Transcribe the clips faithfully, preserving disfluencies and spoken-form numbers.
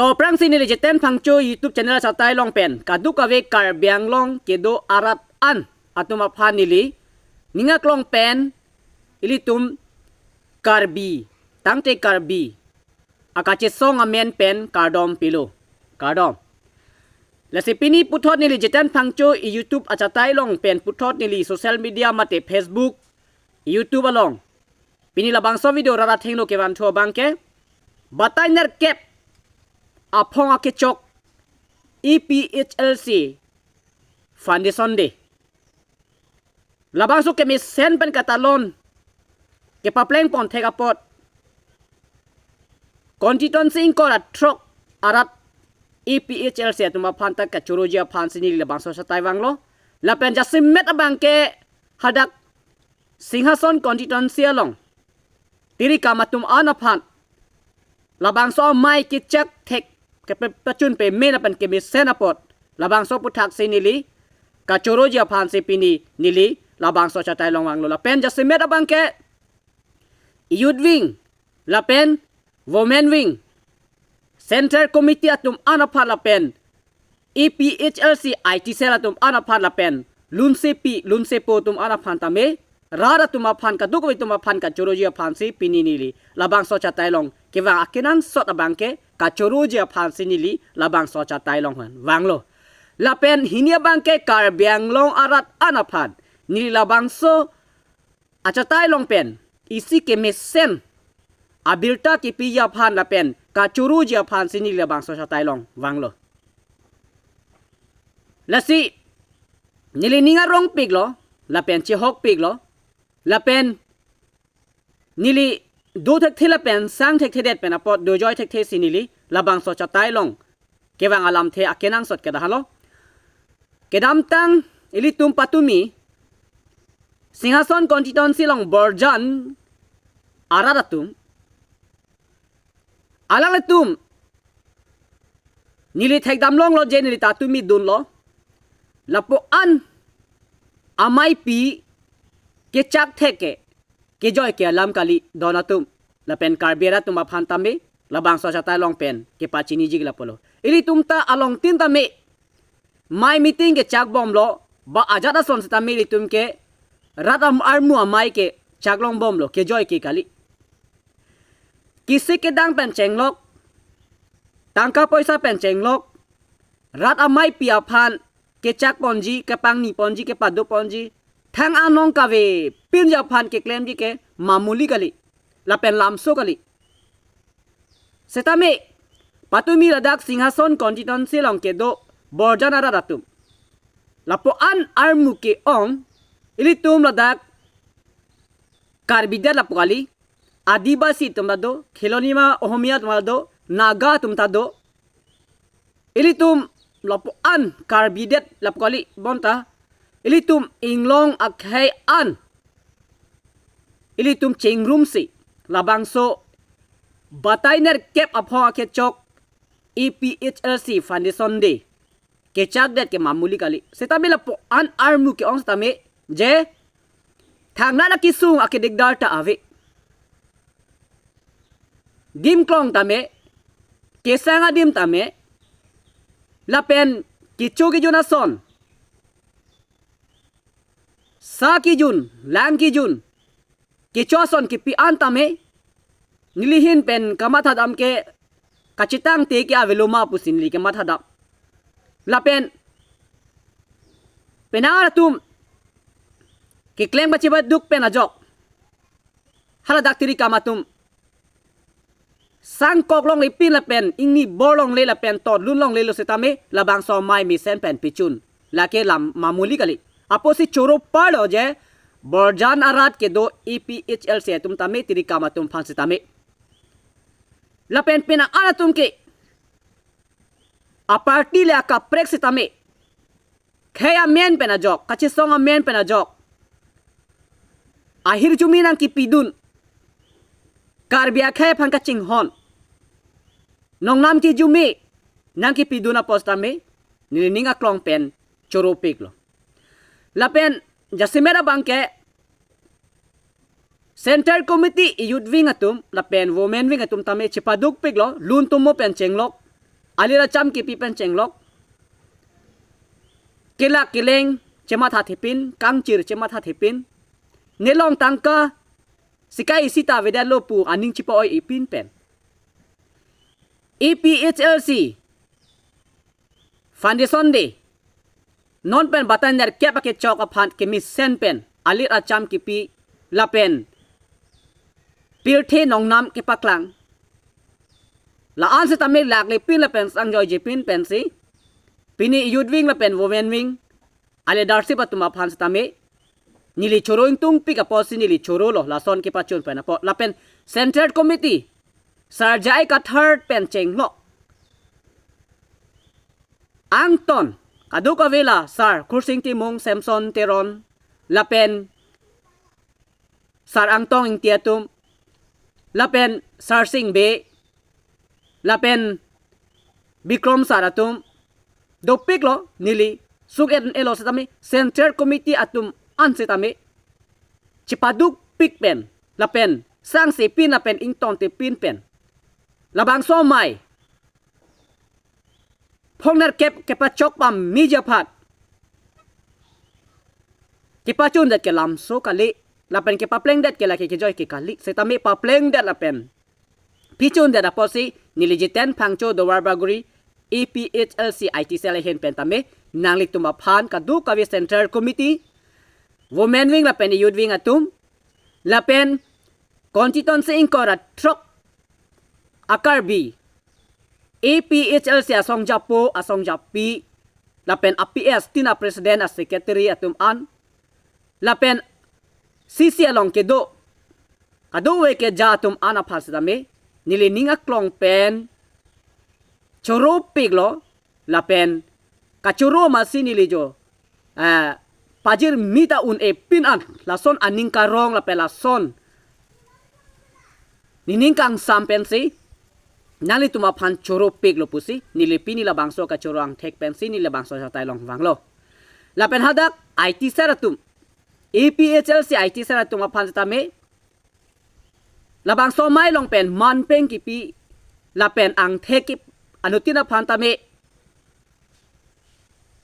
To aphrangsi neli Jiten Phangcho YouTube channel achatai along pen kadokave Karbi Anglong kedo arat an atum aphan neli ning aklong pen ilitum Karbi, tangte Karbi akachesong amen pen kardom pilo. Kardom. Lasi pini puthot neli Jiten Phangcho i YouTube achatai along pen puthot neli social media mate Facebook, YouTube along pini labangso video rat athengno kevanthu abangke, batai nerkep aphong akechok A P H L C Foundation Day. Labangso kemesen pen katalon kepapleng pon thek apot constituency ingkoi ra throk arat A P H L C atum aphan ta kachoroji aphansi neli labangso achatai vanglo. Lapen jasemet abangke hadak Singhason constituency along tirikam atum an aphan labangso amei kechak thek kepachun pame lapen kemesen apot labangso aputhaksi neli kachoroji aphansi pini neli labangso achatai along vanglo. Lapen jasemet abangke youth wing lapen women wing, central committee atum an aphan lapen A P H L C I T cell atum an aphan lapen lunsepi lunsepo atum an aphan tame rat atum aphan kadokave atum aphan kachoroji aphansi pini neli labangso achatai along kevang akenangsot abangke kachoroji aphansi neli labangso achatai along vanglo. Lapen hini abangke Karbi Anglong arat an aphan neli labangso achatai along pen isi kemesen abirta kepiji aphan lapen kachoroji aphansi neli labangso achatai along vanglo. Lasi neli ning arongpiklo lapen chehokpiklo lapen neli do thekthe lapen sang thekthedet pen apot dojoi thekthesi neli labangso achatai along kevang alamthe akenangsot kedo halo. Kedamtang ilitum patumi Singhason constituency along Borjan arat atum, alanglitum neli thekdam longlo je neli ta tumi dunlo, lapu an ameipi kechak thek ke kejoi ke alam kali don atum lapen Karbi arat atum aphan tame labangso achatai along pen kepachiniji ke lapulo. Ilitum ta alongtin tame mei meeting kechak bomlo, ba ajat ason setame ilitum ke rat am armu amei kechak long bomlo, kejoi ke kali. Kisi kedang pen chenglok, tangka poisa pen chenglok, rat ameipi aphan kechak ponji, kepangni ponji, kepado ponji, thang anong kave pinji aphan keklemji ke mamuli kali lapen lamso kali. Setame patumi ladak Singhason constituency along kedo Borjan arat atum, lapu an armu ke-ong, ilitum ladak Karbi det lapu kali, Adivasi atum ta do, Khilonjima Ohomia atum ta do, Naga atum ta do. Ilitum lapu an Karbi det lapu kali bonta ilitum inglong akhei an ilitum chengrumsi labangso batai nerkep aphong akechok A P H L C Foundation Day kechakdet ke mamuli kali. Setame lapu an armu ke-ong setame je thangnat akesung akedikdar ta ave. Dim klong tame, kesang adim tame, lapen kecho kejun ason, sa kejun, lang kejun, kecho ason kepi an tame, nelihin pen kamathadam ke kachetangte ke avelo ma pusi neli kamathadam. Lapen penang atum keklem kachepaduk pen ajok haladak tirikam atum sangkok longle pin lapen ingni bor longle lapen tot lun longlelo setame labangso amei mesen pen pichun, lake lam mamuli kali. Apotsi choro parlo je Borjan arat kedo A P H L C atum tame tirikam atum aphan setame. Lapen penang an atum ke aparty le akaprek setame khei amen pen ajok, kachesong amen pen ajok, ahirjume nangkepidun, Karbi akhei aphan kachinghon, nongnam kejume nangkepidun apot setame nelining aklong pen choropiklo. Lapen jasemet abangke Central Committee, Youth Wing atum lapen Women Wing atum tame chepadukpiklo, lun tomo pen chenglok, alir acham kipi pen chenglok, kelak keleng chematha thepin, kangchir chematha thepin, nelong tangka sikai isi ta avedetlo pu aning chipa-oi-e pin pen, A P H L C Foundation Day non pen batai nerkep akechok aphan kemesen pen alir acham kipi lapen pirthe nongnam kepaklang, la-an setame lakle pin lapen sang joije pin pensi pini Youth Wing lapen Women Wing a-leadership atum aphan setame neli choro ingtungpik apotsi neli chorolo, lason kepachun pen apot. Lapen Central Committee Sir J I Kathar pen chenglok angton kadokave la Sir Khursing Timung, Samson Teron, lapen Sir Angtong Ingti atum, lapen Sir Singbe, lapen Bikrom Sir atum dopiklo, neli sung-et un-elo setame Central Committee atum an setame chipadukpik pen lapen sangse pin lapen ingtonte pin pen labangso amei phongnerkep kepachok pameji aphan kepachundet ke lamso kali, lapen kepaplengdet ke lake kejoi ke kali, setame paplengdet lapen pichundet apotsi neli Jiten Phangcho, Duar Bagori, A P H L C I T cell ahin pen tame nanglitum aphan kadokave Central Committee, Women Wing lapen Youth Wing atum, lapen constituency ingkoi ra throk a-Karbi, A P H L C asong japo, asong japi, lapen a-P S, tin a-president, a-secretary atum an, lapen C C along kedo kadokave keja atum an aphan setame neli ning aklong pen choropiklo, lapen kachoro masi neli jo, eh, pajirmi ta un-e pin an, lason aning karong lapen lason nening kangsam pensi nanglitum aphan choropiklo pusi neli pini labangso kachoro angthek pensi neli labangso achatai along vanglo. Lapen hadak I T cell atum, A P H L C I T cell atum aphan setame labangso amei along pen manpeng kipi lapen angthek kip anuttin aphan tame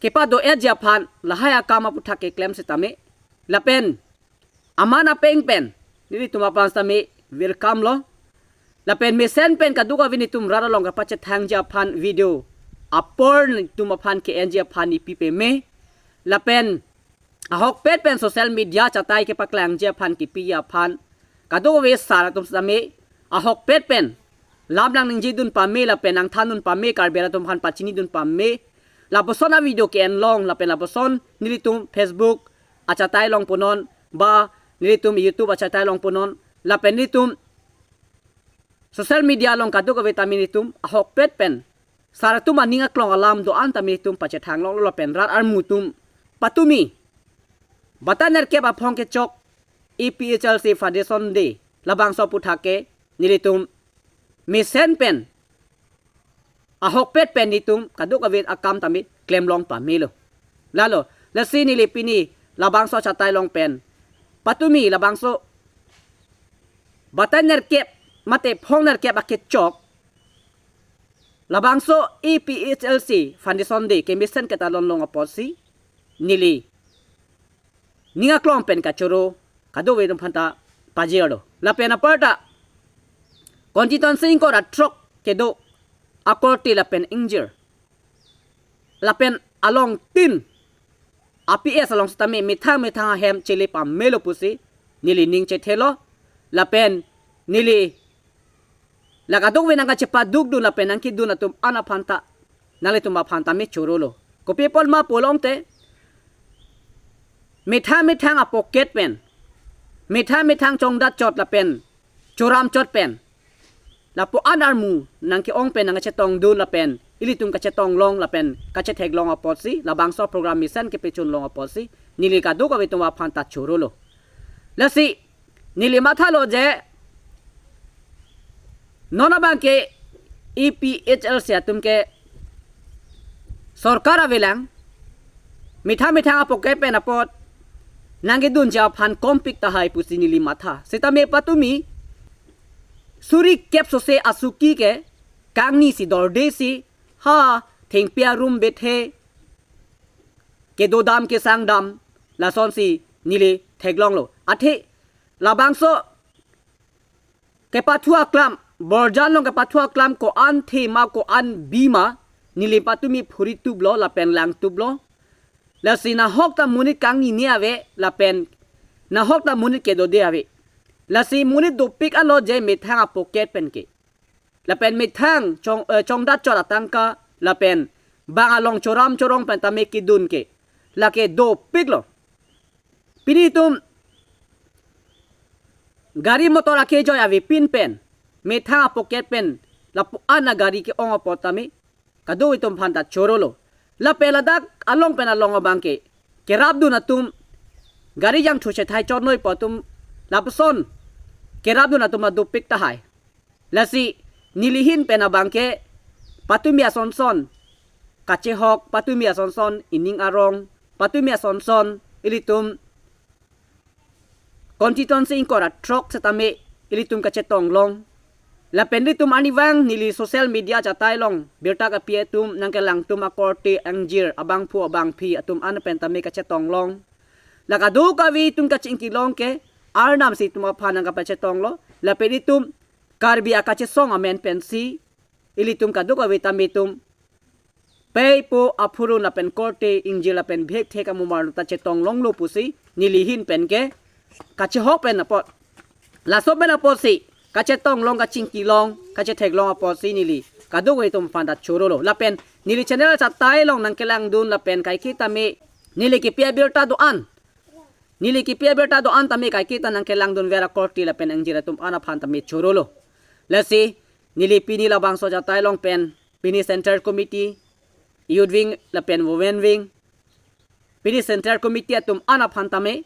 kepado-etji aphan lahai akam aputhak keklem setame, lapen aman apeng pen nelitum aphan setame welcome lo. Lapen mesen pen kadokave nelitum rat along kapachethangji aphan video apor nelitum aphan ke-enji aphan neli pi peme, lapen ahokpet pen social media achatai kepaklangji aphan kipi aphan kadokave sar atum setame ahokpet pen lam nangningjedun pame lapen nangthandun pame, Karbi arat atum aphan pachinidun pame. Lapuson a-video ke-en long lapen lapuson nelitum Facebook achatai along punon, ba nelitum YouTube achatai along punon, lapen nelitum social media along kadokave tame nelitum ahokpet pen sar atum aning aklong alam do-an tame nelitum pachethang longlo, lapen rat armu atum patumi batai nerkep aphong kechok A P H L C Foundation Day labangso aputhak ke nelitum mesen pen ahokpet pen nelitum kadokave akam tame klem long pamelo. Lalo, lasi neli pini labangso achatai along pen patumi labangso batai nerkep mate phong nerkep akechok labangso A P H L C Foundation Day kemesen ketalon long apotsi neli ning aklong pen kachoro kadokave atum aphanta pajirlo. Lapen aparta constituency ingkoi ra throk kedo akorte lapen ingjir, lapen along tin a-P S along setame methang methang ahem chele pamelo pusi neli ning chethelo. Lapen neli la kadokave nangkachepadukdun lapen nangkedun atum an aphanta nanglitum aphan tame chorolo. Kopi apot ma pulote methang methang a-pocket pen, methang methang chongdat chot lapen choram chot pen lapu-an armu nangke-ong pen nangkachetongdun lapen ilitum kachetong long lapen kachethek long apotsi, labangso program mesen kepachun long apotsi neli kadokave atum aphanta chorolo. Lasi neli mathalo je non abangke A P H L C atum ke sorkar avelang, methang methang a-pocket pen apot nangkedunji aphan kompik tahai pusi neli matha. Setame patumi suri kep sose asuki ke kangni si dorde si ha thengpi arum bethe kedodam kesangdam lasonsi neli theklonglo. Athe labangso kepathu aklam, Borjan along kepathu aklam ko-an thema ko-an bima neli patumi phuri tuplo lapen lang tuplo. Lasi nahok ta monit kangnine ave lapen nahok ta monit kedode ave. Lasi monit dopik anlo je methang apocket penke. Lapen methang chong, eh, chongdat chot atangka lapen bang along choram chorong pen tame kedun ke. Lake dopiklo. Pini itum gari motor akejoi avepin pen methang apocket pen lapu-an agari ke-ong apot tame kadokave atum aphan ta chorolo. Lapen ladak along pen along abangke kerapdun atum gari jangthu chethai chotnoi pu atum lapuson kerapdun atum adopik tahai. Lasi neli ahin pen abangke patumi asonson kachehok, patumi asonson ining arong, patumi asonson ilitum constituency ingkoi ra throk setame ilitum kachetonglong. Lapen ilitum arnivang neli social media chatai along birta kapi atum nangkelangtum akorte angjir abangphu abangphi atum an pen tame kachetonglong. La kadokave itum kachingkilong ke Arnam si itum aphan nangkapachetonglo. Lapen itum Karbi akachesong amen pensi ilitum kadokave tame itum pei po aphurun lapen korte ingjir lapen bhek thek amumar ta chetonglonglo pusi neli ahin penke kachehok pen apot, laso pen apotsi kachetonglong kachingkilong kachetheklong apotsi neli kadokave atum aphan ta chorolo. Lapen neli channel chatai along nangkelangdun lapen kaike tame neli kipi abirta do-an, neli kipi abirta do-an tame kaike ta nangkelangdun vera korte lapen angjir atum an aphan tame chorolo. Lasi neli pini labangso chatai along pen pini Central Committee, Youth Wing lapen Women Wing, pini Central Committee atum an aphan tame,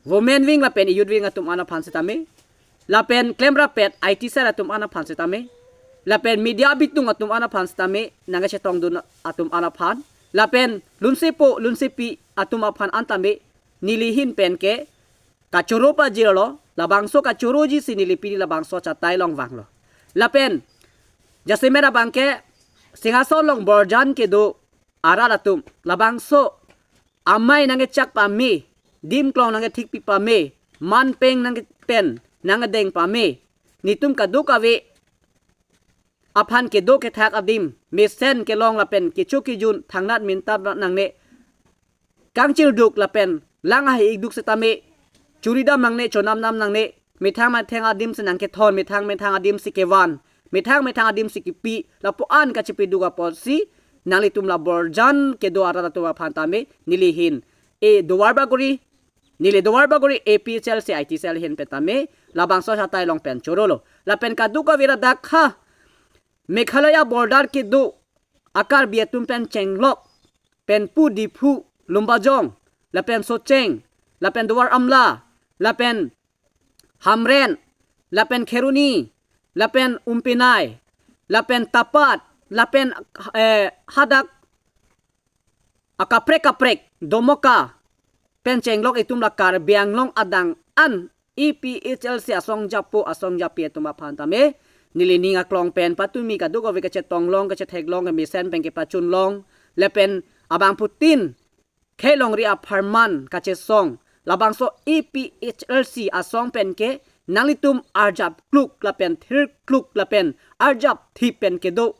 Women Wing lapen Youth Wing atum an aphan setame, lapen klemrapet I T cell atum an aphan setame, lapen media bitung atum an aphan setame nangkachetongdun atum an aphan, lapen lunsepo lunsepi atum aphan an tame neli ahin penke kachoro pajirlo, labangso kachoroji si neli pini labangso chatai along vanglo. Lapen jasemet abangke Singhason along Borjan kedo arat atum labangso amei nangkechak pame, dimklong nangkethikpi pame, manpeng nangkepen nangkedeng pame, netum kadokave aphan kedo kethak adim mesen kelong lapen kecho kejun thangnat mintap nangne, kangchirduk lapen lang ahi ikduk setame, churidam nangne, chonamnam nangne, methang methang adim si nangkethon, methang methang adim si kevan, methang methang adim si kipi, lapu-an kachepiduk apotsi nanglitum la Borjan kedo arat atum aphan tame neli ahin, e Duar Bagori, neli Duar Bagori A P H L C I T cell ahin pen tame labangso chatai along pen chorolo. Lapen kadokave ladak ha Meghalaya border kedo a Karbi atum pen chenglok, pen pu Diphu, Lumbajong, lapen Socheng, lapen Duar Amla, lapen Hamren, lapen Kheroni, lapen Umpenai, lapen Tapat, lapen, eh, hadak akaprek kaprek Domoka pen chenglok itum la Karbi Anglong adang an A P H L C asong japo asong japi atum aphan tame neli ning aklong pen patumi kadokave kachetonglong kachetheklong kemesen pen kepachunlong, lapen abangphutin khelongri apharman kachesong labangso A P H L C asong penke nanglitum arjap kluk lapen thir kluk lapen arjap thip pen kedo,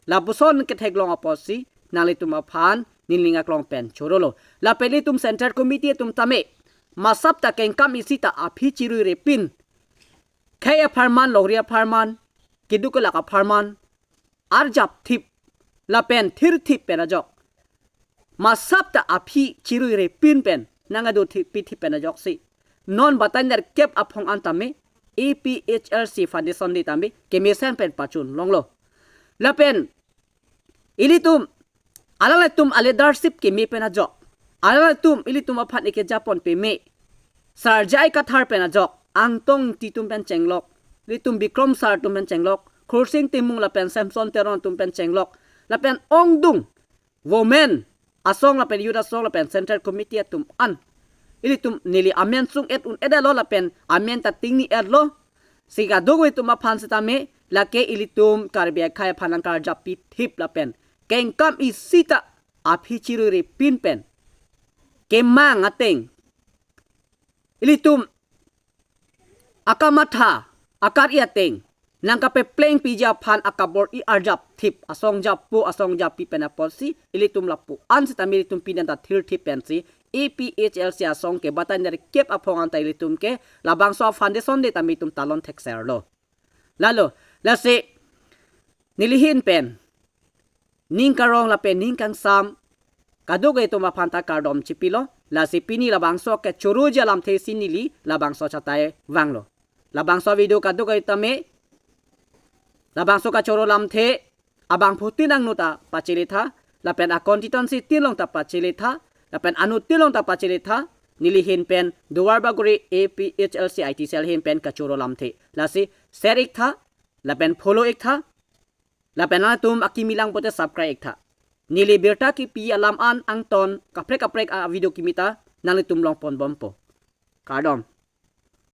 lapuson ketheklong apotsi nanglitum aphan neli ning aklong pen chorolo. Lapen ilitum Central Committee atum tame masap ta kengkam isi ta aphi chiruirepin, khei apharman, longri apharman, keduk kelak apharman arjap thip lapen thir thip pen ajok, masap ta aphi chiruirepin pen nangkedo thip pi thip pen ajoksi non batai nerkep aphong an tame A P H L C Foundation di tame kemesen pen pachunlonglo. Lapen ilitum alanglitum aleadership keme pen ajok, alanglitum ilitum aphan ekejapon peme, Sar J I Kathar pen ajok, Angtong Ingti atum pen chenglok, ilitum Bikrom Sar atum pen chenglok, Khursing Timung lapen Samson Teron atum pen chenglok, lapen ongdung women asong lapen youth asong lapen Central Committee atum an, ilitum neli amen sung-et un-edetlo lapen amen ta tingni-etlo. Si kadokave atum aphan setame lake ilitum Karbi akhei aphan nangkarjap pithip lapen kengkam isi ta aphi chiruri pin pen kemang ateng ilitum akamatha akar-i ateng nangkapepleng piji aphan akabor-i arjap thip, asong jappo asong jappi pen apotsi ilitum lapu-an sitame ilitum pini anta thirthip pensi A P H L C asong ke batai nerkep aphong anta ilitum ke labangso foundation day tame itum talon thekserlo. Lalo, lasi nelihin pen ning karong lapen ning kangsam kadokave atum aphan ta kardom chipilo. Lasi pini labangso kachoroji alamthe si neli labangso chatai vanglo. Labangso video kadokave tame labangso kachoro lamthe abangphutin angno ta pacheletha, lapen akonstituency tin along ta pacheletha, lapen anut tin along ta pacheletha. Nelihin pen Duar Bagori A P H L C I T cell hin pen kachoro lamthe. Lasi share iktha, lapen follow iktha, lapen nangtum akimi lang pote subscribe iktha. Neli birta kipi alam an angton kaprek kaprek a video kimi ta nanglitum along ponbompo. Kardom.